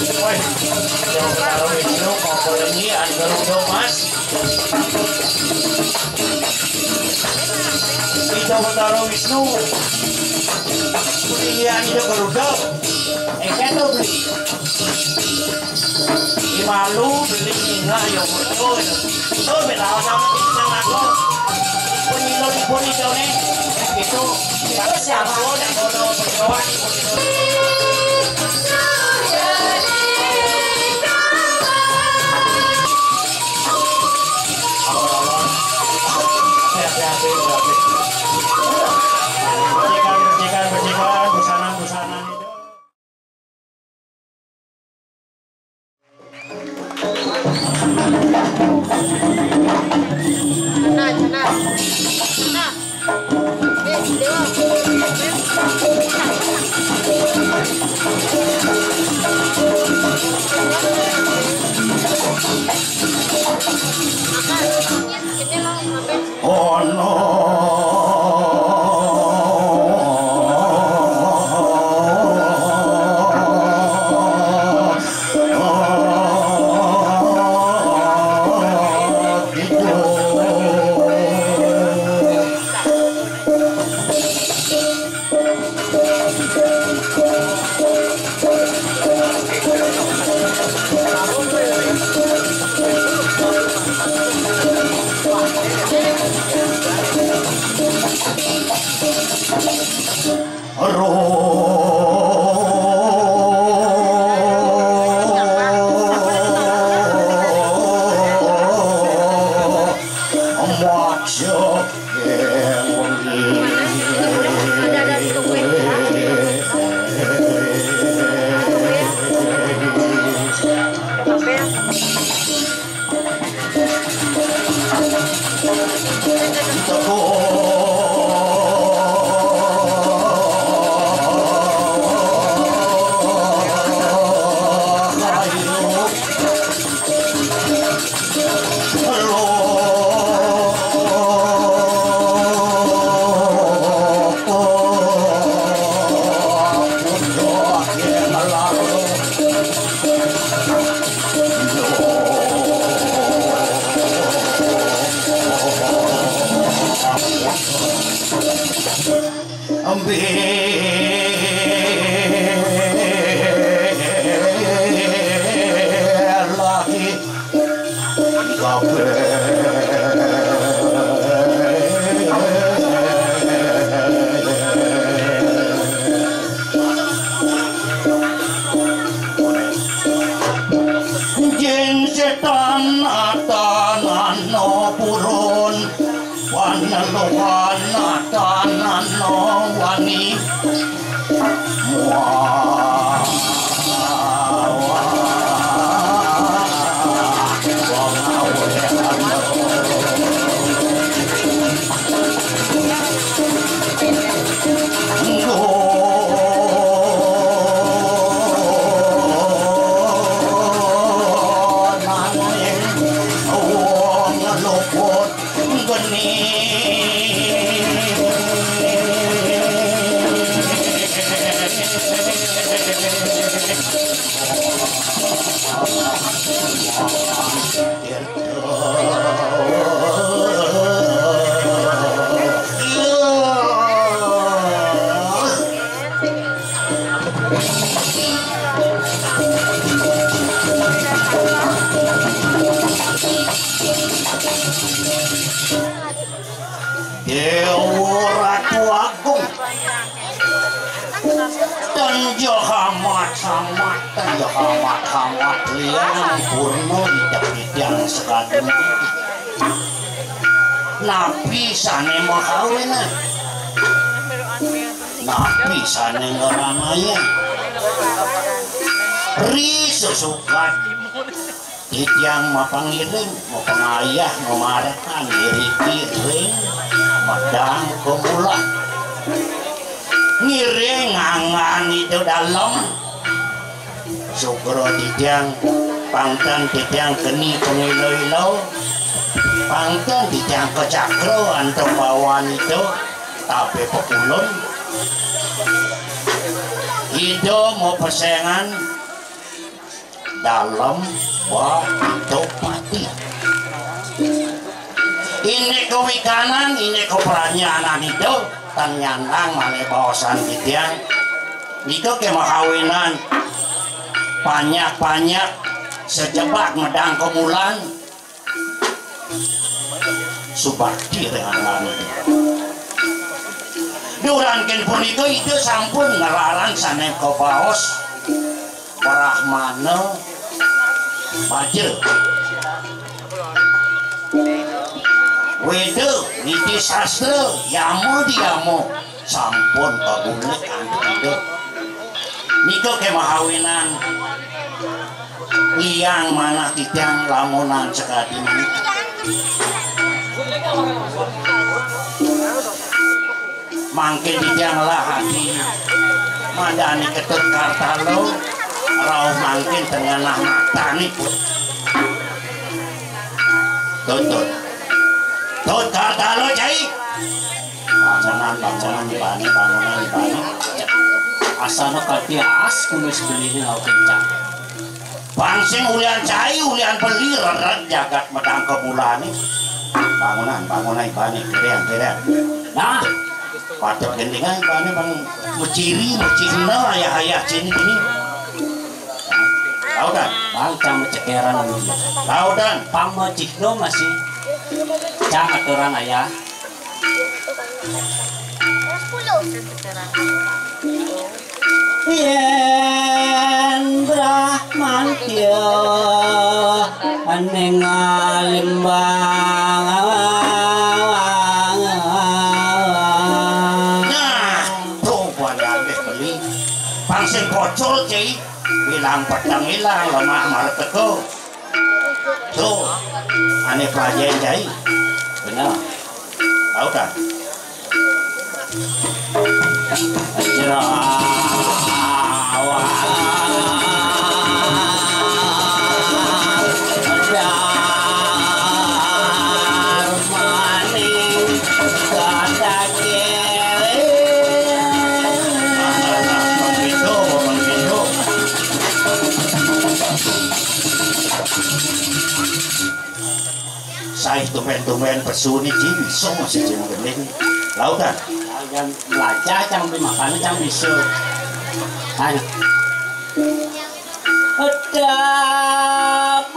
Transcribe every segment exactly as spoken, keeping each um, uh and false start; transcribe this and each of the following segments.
Woi, Ida Betara Wisnu, kok ini ada Garuda, Mas? Ida Betara Wisnu. Iya, Ida Garuda. Eh, keto beli. Di malu beli nggak ya betul. Betul, beda sama sama aku. Pun Ida, pun Ida nih. Itu. Itu siapa? Yang bodoh, berdoa. Ambil lagi kabeh. Jin setan atanana purun, paneluhan atanana wani. Muah. Dewa Ratu Agung. Dan ya hamat-hamat, dan ya hamat-hamat, liang purno idak idang sekadung. Napi sane makawin? Napi sane ngranaya? Ri sesukat. Titiang mapangiring, mapangayah, mamarekan iriki ring medang kemula. Ngiring ngangani dalem. Sugra titiang, pangtan titiang keni pangilo-ilo. Pangtan titiang kacakra antuk bawan ida, tapi pekulun. Ida mapesengan Dalem Batu Pati. Ini kawikanan, ini kapranyanan itu, tanyandang malih baosan titiang. Nika kemahawinan panyak-panyak sajebag medang kamulan. Subakti ring anggan. Duran ken punika Ida sampun ngrarang sané kabaos Brahmana Baja. Weda, niti sastra, yama diyama, sampun kabulik antuk Ida. Nika kemahawinan liang manah titiang lamunan sakadi menika. Mangkin titiang ngelah ati madani Ketut Kartalo, rauh mangkin ten ngenah matane. Tut, Tut. Tut Kartalo, cai. Bangunan, bangunan ibané, bangunan ibané. Asana kanti as kumis beliné laut kencang. Bang sing ulian cai, ulian beli, rereg jagat medang kebulané. Bangunan, bangunan ibané, gedéan, gedéan. Nah, patut gendingan ibané, Bang. Meciri, mecirina, ayah-ayah cini gini. Tahu kan? Bang, cang mecekeran. Tahu kan? Pang mecikno masih. Cang aturan ayah. Yén Bramantya ning limbang. Nah, tuh, buat diambil beli. Pang sing pocol, Cai. Ilang peteng ilang, lemah marep teko. Tuh, ané pelajahin, Cai. Bener. Tahu kan? Saih tumbén-tumbén pesu niki bisa masih cuma gending. Lautan. Yang belajar cang beli makan cang bisa. Ayo. Dapungan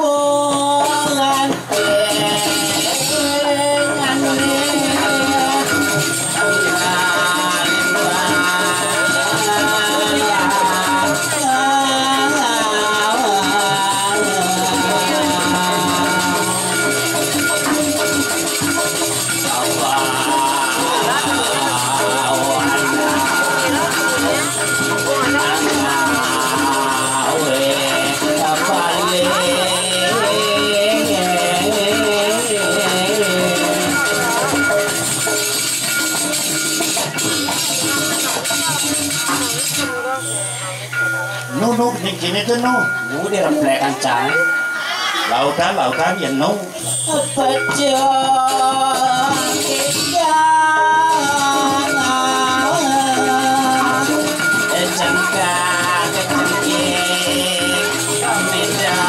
Nu, nu, ning kene to, nu. Nu di reflek kancang. Lautan, lautan, ya, nu. Pecah kita. Cengkak, cengkik, kami dah.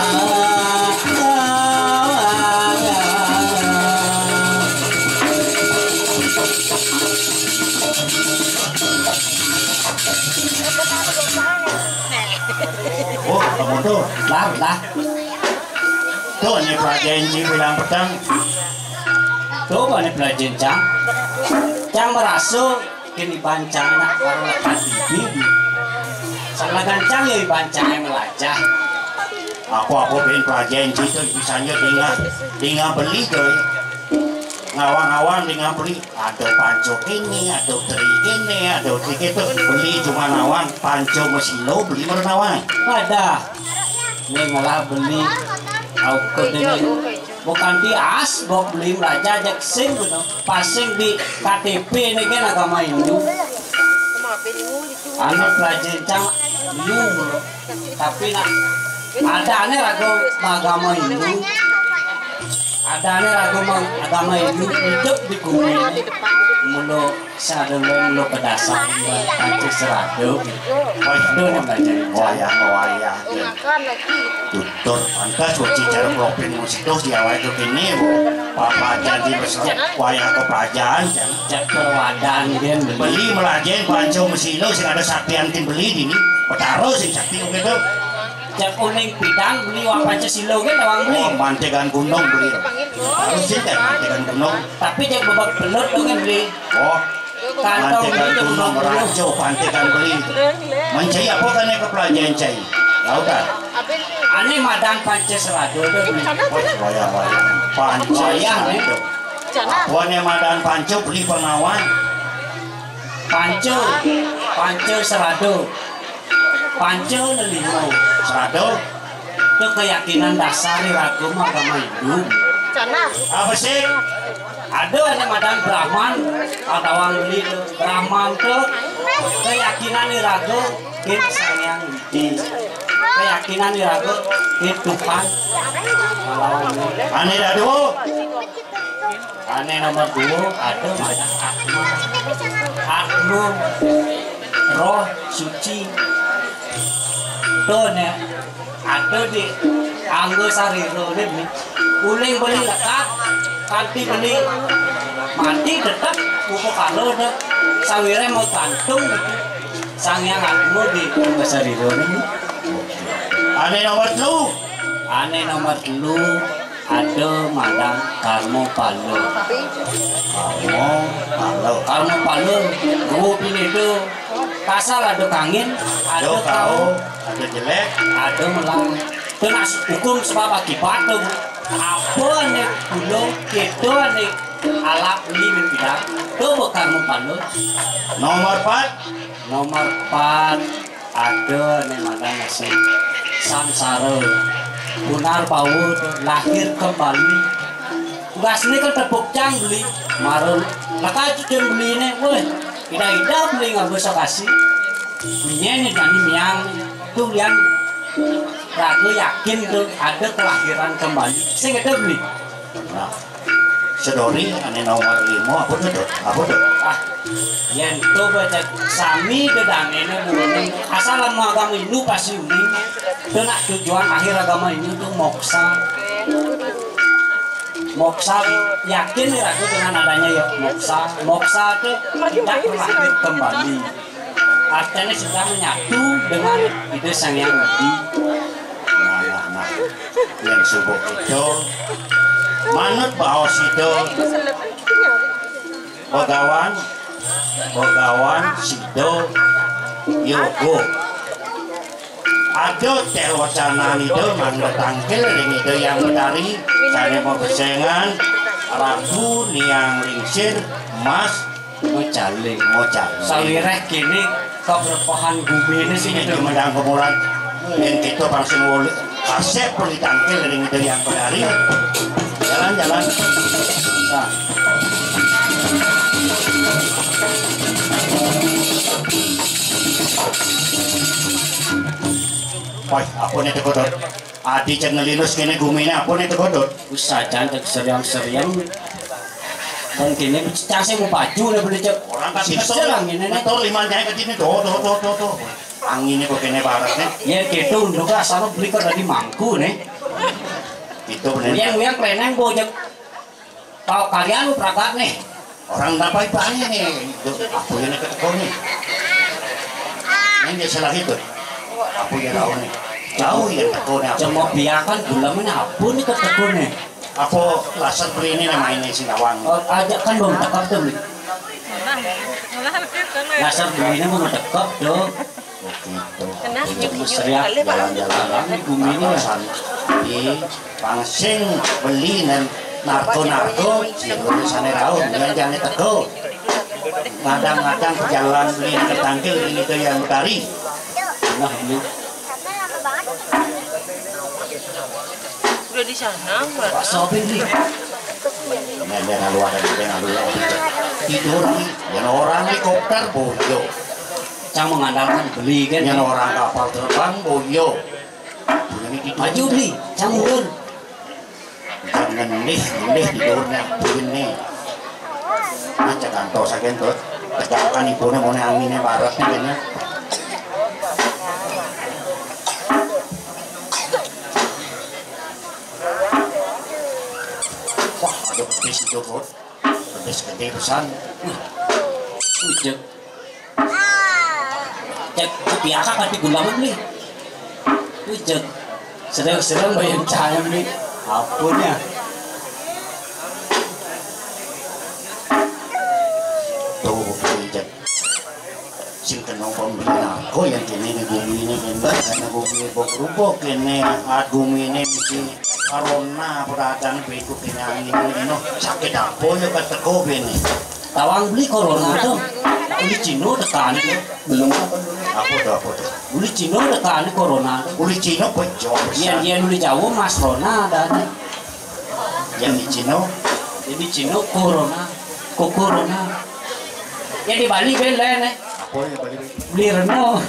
Oh, kamu tuh. Lah, lah. Tuh, ini pelajaran Ji bilang petang. Tuh, ini pelajaran Cang. Cang merasa kini bancang nak baru lekat bibi. Salah gancang ya bancang yang melajah. Apa-apa bin pelajaran Ji tuh bisa aja tinggal, tinggal beli tuh. Ngawang-ngawang ning ngabeli, ada panco kene, ada teri kene, ada teri kene. Beli cuma nawang, panco mesilo beli mara nawang. Wadah, ning ngelah beli, au kedene. Bukan tias, bok beli meraja ajak sing bener. Pasing di K T P ini kan agama Hindu. Anu pelajaran cang, Hindu. Tapi nak, ada aneh ragu agama Hindu. Adané lagu mang-, agama Hindu hidup di bumi ini. Mula sadurungé mula pedasan, Panca Srada. Wah, itu yang belajar. Wayah, wayah. Tutur, pantes wajah cara propin musik tuh di awal itu gini, Bu. Papa jadi besok wayah keprajan, jan. Cek perwadan, kan. Beli melajeng panca mesila sing ada saktian tim beli dini. Betara sing sakti gitu. Cek uning pidang beli wah Pancasila kan tawang beli. Oh, mantegan gunung beli. Harus sih kan mantegan gunung. Tapi cek bebak belut dong kan beli. Oh, kantong mantegan beli gunung bebak belut. Raja, mantegan beli. Mencai apa kan yang kepelajaran cai? Ya udah. Ané madan Panca Srada dong beli. Oh, wayah, wayah. Panca Srada. Apa nih madan panca beli pengawan? Panca, Panca Srada. Panca lelima. Srada. Itu keyakinan dasar di agama, agama Hindu. Apa sih? Ada ané madan Brahman, ada orang beli itu. Brahman itu keyakinan di raga, kin Sang Hyang Widi. Keyakinan di raga, kin Tuhan. Ané ada dua. Ané nomor dua, ada madan Atma. Atma, roh suci. Tuh, né, ada di angga sarira né, uling beli lekat, kanti beli mati tetep, pupuk kala ada sawiréh mau gantung Sang Hyang Atma di angga sarira né. Ané nomor telu. Ané nomor telu, ada madan Karma Pala. Karma Pala. Karma Pala, gua pilih itu. Pasal ada kangin, ada kau, ada jelek, ada melang. Itu nas hukum sebab akibat tuh. Apa nih dulu, kita nih alap ini pidang. Tuh Karma Pala. Nomor empat. Nomor empat. Ada né madan nasib sangsara. Punar bawa lahir kembali. Tugasné kan tepuk cang beli. Marun. Maka cucun beli né, wéh, ida-ida beli nggak bisa kasih. Punya né jani miang. Tuh yang ragu yakin tuh ada kelahiran kembali. Sing ada beli. Nah, sedori ané nomor lima apa tuh, Dok? Apa tuh? Ah, yén to baca sami dedanéna bumi. Asal lamun agama Hindu pasti uning. Itu nak tujuan akhir agama Hindu tuh moksa. Moksa, yakin nih ragu dengan adanya ya moksa. Moksa tuh tidak lahir kembali. Artinya sudah menyatu dengan Ida Sang Hyang Widi. Nah, nah, nah. Yang subuh itu manut baos itu Begawan, Begawan Sido Yogo. Ada teh wacanan itu mangga tangkil ring itu yang betari, saya mau besengan, Rabu niang lingsir, Mas, Mocale, Mocale. Sawiréh kéné kabrepohan guminé sing itu. Di Medang Kemuran. Yang kita langsung ngul-, kasep beli tangkil dari, dari yang berhari. Jalan, jalan. Nah. Wah, apa nih teko, Dot? Adi cek ngelinus kéné guminé apa nih teko, Dot? Wis sajan cek seriang-seriang. Wong kéné bececah sing mau baju né beli cek. Orang kan sisa betul lah ngene né. Betul lima jaya ke sini, tuh, tuh, tuh, tuh, tuh. Anginnya kok kéné barat né. Ya gitu, nduk asal beli kok tadi mangku né. Itu bener. Yang yang kleneng bocek. Tau kalian lu pragat né. Orang dapat banyak né. Itu aku yang ketemu né. Ini dia salah itu. Aku yang tahu né. Tahu yang tahu né. Cuma biarkan gula mana apa nih ketemu né. Apa laser beli ini namanya sing awang? Oh, aja kan belum tekep tuh, Bli. Laser beli ini belum tekep tuh. Begitu. Meseriak jalan-jalan di bumi ini ya. Di pangsing beli dan narko-narko, si Indonesia rauh, yang jangan teko. Kadang-kadang jalan beli ketangkil ini tuh yang tadi. Nah, beli. Udah di sana, Mbak. Pak Sopir nih. Nah, dia ngaluar, dia ngaluar. Tidur nih. Yang orang helikopter boyo. Cang mengandalkan beli kan. Yang orang kapal terbang boyo. Maju beli, cang mundur. Ngendih, ngendih di dhuwur nek bune. Nah, cek antos ae, Tut. Tegakan ibune mone angine baret kene. Wah, ada petis itu, Tut. Petis gede pisan. Wih, ujeg. Cek, kopi akak tapi gula beli. Ujeg. Sedang-sedang bayar cahaya beli. Apunnya. Tuh, ujeg. Sing kena pembeli aku yang kene ne gumi ne kene, kene gumi bok rubok kene, ah, gumi ne mesti corona perasaan berikut kene angin ne, no. Sakit apa ya, kata kau bene? Tawang beli corona tuh. Uli Cino tekan. Belum apa dulu? Apa tuh, apa tuh? Uli Cino tekan corona tuh. Uli Cino pecah. Iya, besar. Iya, uli Jawa Mas Rona ada nih. Yang di Cino? Yang di Cino corona. Kok corona? Ya di Bali beli nih. Apa yang Bali beli? Beli Reno.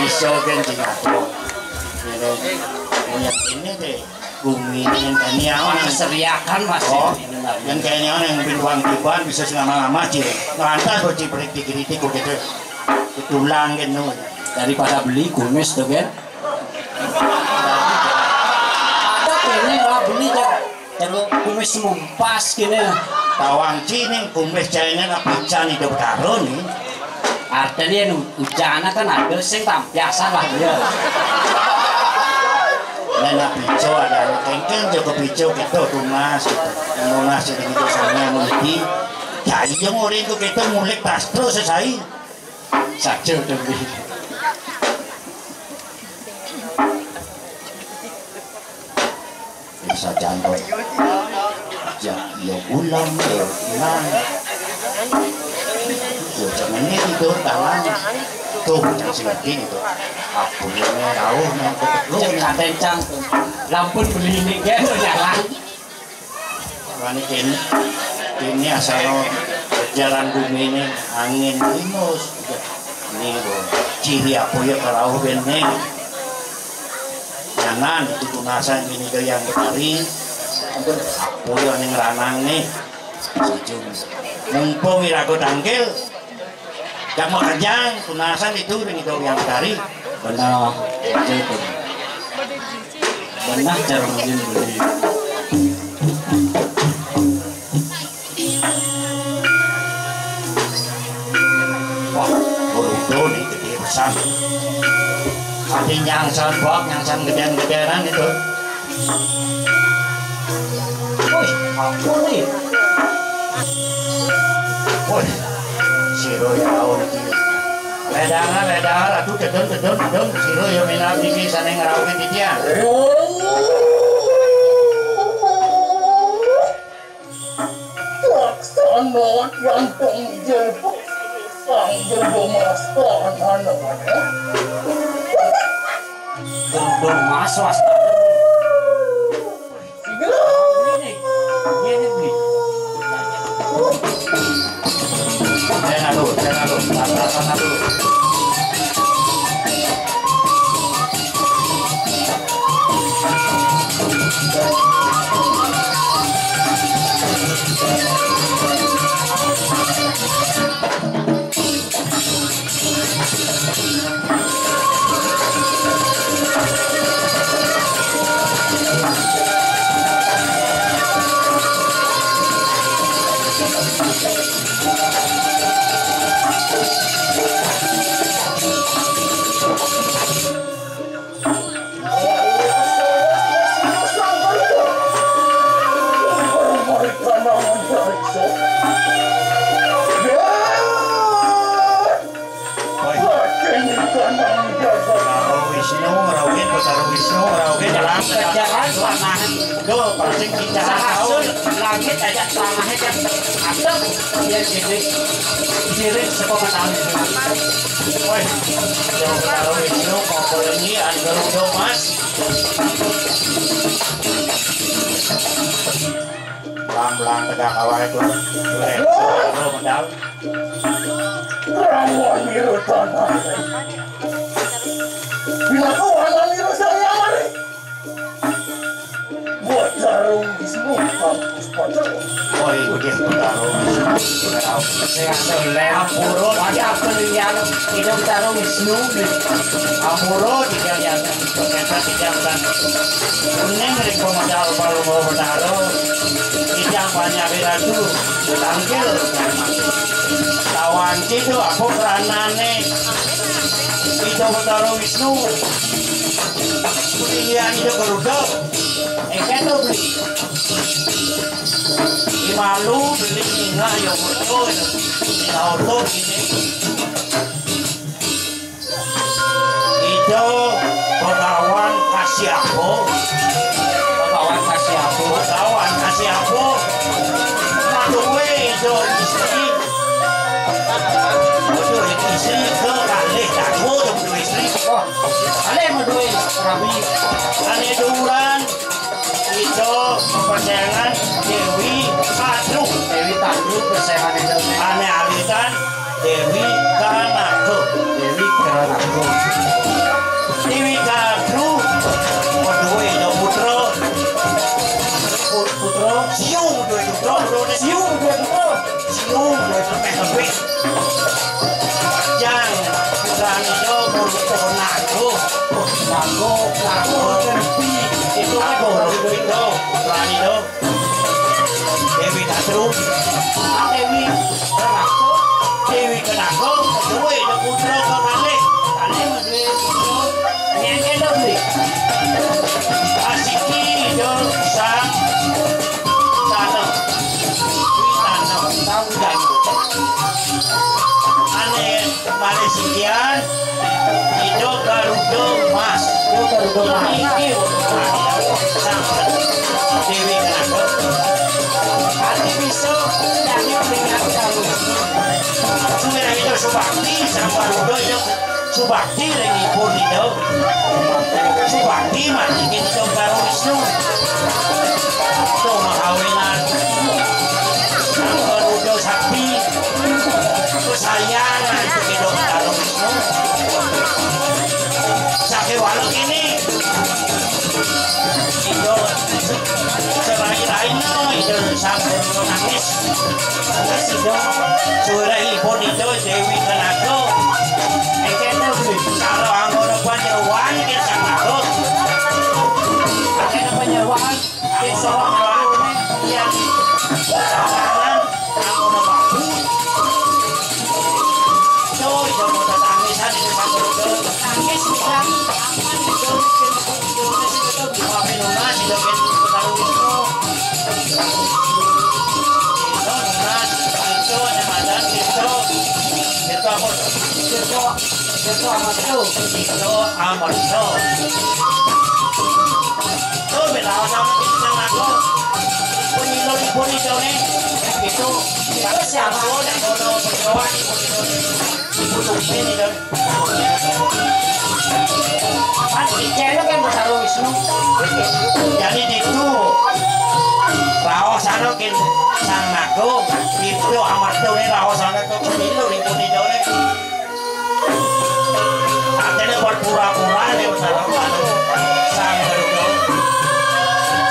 Bisa kan Cina tuh. Ini, ini deh. Bumi ini yang kayaknya orang seriakan, Mas. Oh, ini, Mas. Yang kayaknya orang yang pintuan kiban bisa selama-lama, Ci. Lantas kok ciprik dikritik kok gitu. Tulang gitu. Daripada beli kumis tuh, kan? Ada kayaknya malah beli, kan? Kalau kumis mumpas gini. Tawang cining kumis cainan apa can hidup karun nih? Artinya nu ujana kan ada sing tam biasa lah ya. Nana pico ada kengkeng cukup pico gitu tunas gitu. Tunas itu gitu soalnya multi. Ya iya mulai itu kita mulai tas terus selesai. Saja udah beli. Bisa jangkau. Ya, ya ulang ya ulang. Ya jangan ini tidur tangan. Tuh, yang seperti itu. Aku yang tahu yang kebetulan. Jangan kencang. Lampun beli ini kan jalan. Mane kene, kene asal jalan bumi ini angin limus. Ini loh, ciri apa ya kalau bene? Nyanan itu tunasan ini ke yang betari. Apa ya ning ranang nih? Sujung. Mumpung ira tangkil. Jam kerja, tunasan itu ring itu yang dari. Benar, itu. Benar cara mungkin beli. Wah, bodoh nih gede besar. Ada nyangsan bok, nyangsan gedean-gedeanan itu. Woi, ampun nih. Woi, siro ya aun iki. Ledangan, ledangan, aduh, dedon, dedon, dedon, siro ya minal iki sane ngrauke titian. Laksana yang penggel sang Gerbo Mas tangan. Gerbo Mas, was. Ini, ini, ini. Saya ngatur, saya ngatur. Tangan dulu. Wisnu, ngrauhin, Betara Wisnu, ngrauhin, jalan, jalan, jalan, panas. Tuh, pancing kita. Sahasun, langit aja tanahnya kan adem. Iya, jadi diri sepemetan. Woi, yang Betara Wisnu, kompol ini, ada Mas. Pelan-pelan tegak awal itu. Boleh. Bro, medal. Ramuan Nirutana. Bila kau anak Nirutana mari. Udah taruh. Sing ada lem. Ampura, ada apa yang itu taruh Wisnu. Ampura, tidak yang ternyata tidak kan. Kuning dari pemodal baru mau taruh. Tidak banyak ratu. Tangkil. Tawan itu apa peranane? Itu taruh Wisnu. Kuliah itu Garuda. Eh, keto beli. Di malu beli ningah ya betul. Di auto ini. Ijo Begawan Kasiapo. Begawan Kasiapo. Begawan Kasiapo. Maduwe ijo istri. Maduwe istri kekalih, dua maduwe istri. Oh, kalih maduwe rabi. Ane duran. Ijo pesengan Dewi Kadru. Dewi Kadru pesengan itu. Ane alitan Dewi Kanago. Dewi Kanago. Dewi Kadru maduwe ijo putra. Put-, putra. Siu maduwe putra. Putrane Siu maduwe putra. Siu maduwe putra. Jang, putrane do murid pohon nago. Nago, nago, nago. Itu kan pohon itu, putrane do. Dewi Kadru. Dewi Kanago. Dewi Kanago, duwe do putra kekalih. Kalih maduwe putra. Yen kena duwe. Asiki do sang tanah. Kuwi tanah. Tahu dan. Ane Malaysian, ijo Garuda Mas. Ijo Garuda Mas. Iki Dewi Kanaga. Ati bisa jadi peringatan. Sudah itu Subakti sama Garuda itu Subakti ring ipun itu. Subakti mati kita karo Wisnu. Itu mahawinan. Garuda Sakti. Kesayangan Sugih Karo Wisnu. Sakéwala kéné. Ijo serai-raina, ijo sambil nangis. Terus ijo suara ibu ijo Dewi Kanaga. Éngkén to, Bli. Karo anggona panyeroan, kita Kanaga. Akhirnya panyeroan. Iso mlaku yen sabaran anggona babu. Yo, iso padha tangisan iki, Pak Guru. Tangis pisan. Aman, iso, iso, iso, iso, iso, iso, iso, iso, iso, iso, iso. Iso, Mas, iso, Mas, iso. Iso apa? Iso, iso, Mas, iso. Iso, Mas, iso. Tuh, beda sama kita sama aku. Pun itu, pun itu nih. Itu, itu siapa? Oh, yang bodoh, bodoh, bodoh. Ibu tuh ini, dong. Kan, Iceno kan Betara Wisnu. Jadi itu, raos anu kin Sang Agung, itu amat tuh nih raos anu tuh pemilu, ibu nih, dong. Artine buat pura-pura nih, Betara Wisnu. Sang Agung.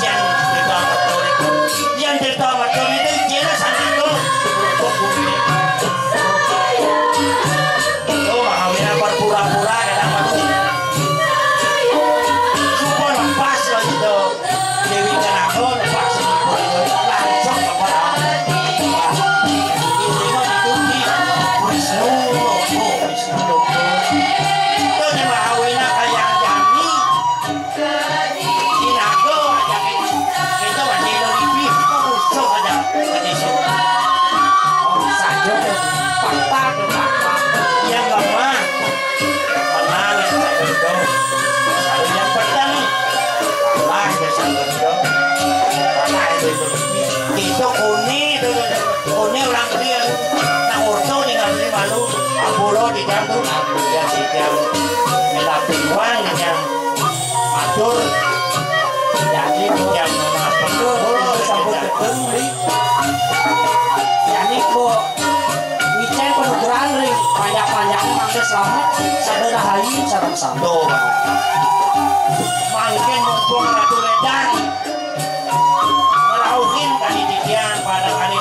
Jen, itu amat tuh nih. Yang cerita amat tuh nih, itu Iceno Sang Agung. Tuh, Maha Wira berpura-pura, ya, apa tuh? Sumpah lepas lah gitu. Dewi Kanaga lepas, langsung ke perang. Wah, ini mah dituti. Wisnu Logo, Wisnu Logo. Tuh, di Maha Wira kayak Jani. Sinaga aja kita, kita masih lebih musuh aja. Masih suka. Oh, saja deh. Fakta tuh, fakta. Yang lemah. Menang yang satu itu. Kalau yang pedang, kalah yang satu itu. Kalah itu. Itu kuning itu. Kuning orang kecil. Nah, orto di ngambil malu. Apuro di jam tuh. Ya, di jam. Melati uang di jam. Matur. Jani jam lima belas. Kula sampun gedeng, Bli. Jani kok ngicen penuturan ring panjang-panjang mangke selamat, sada rahayu, sareng sami. Tuh, Pak. Mangke mumpung Ratu Wedang ngrauhin kali titiang pada kali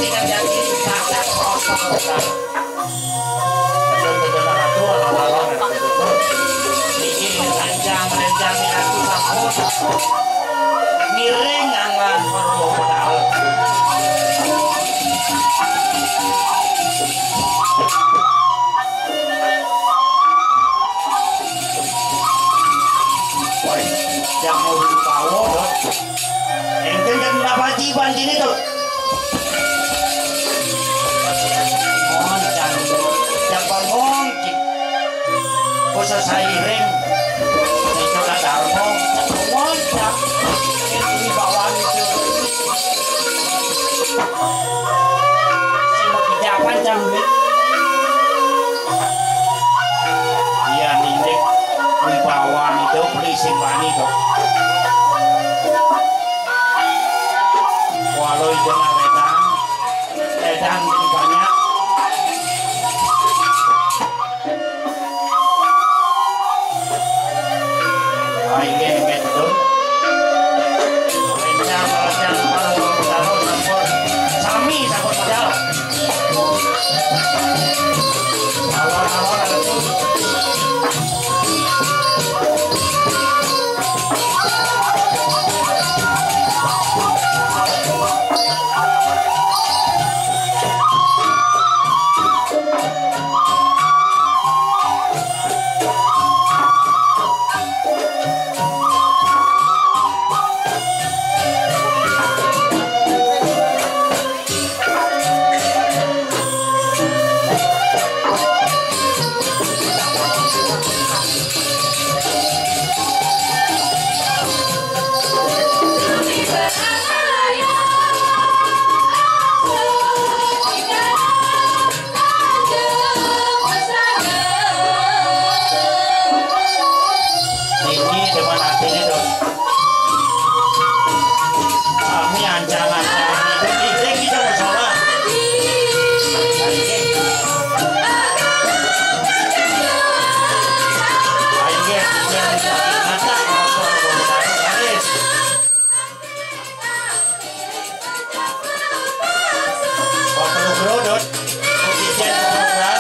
Jadi, masak rasa besar. Betul-betul ratu, ala-ala ratu. Iki rencang-rencang ratu sampun. Ngiring angan perlu pedal. Woi, yang mau dibawa, Dot. Enten kan napa jiban sini, Dot? Moncang, siapa moncik? Khusus sairing, itu kata Darmo, moncang. Itu di bawah itu. Sing mau kerja apa, Cang? Iya, nindik. Wibawan itu, beli simpan itu. Walau itu nang edan, edan banyak. Wah, inggih, inggih, betul. Rencang, rencang, baru, baru, baru, sampun. Sami, sampun modal. Alon-alon, alon. Ini depan hatinya tuh. Kami ancangan, ancangan itu kita, kita masalah. Ayo, yang kata apa? Waktu brodot, oksigen kurang.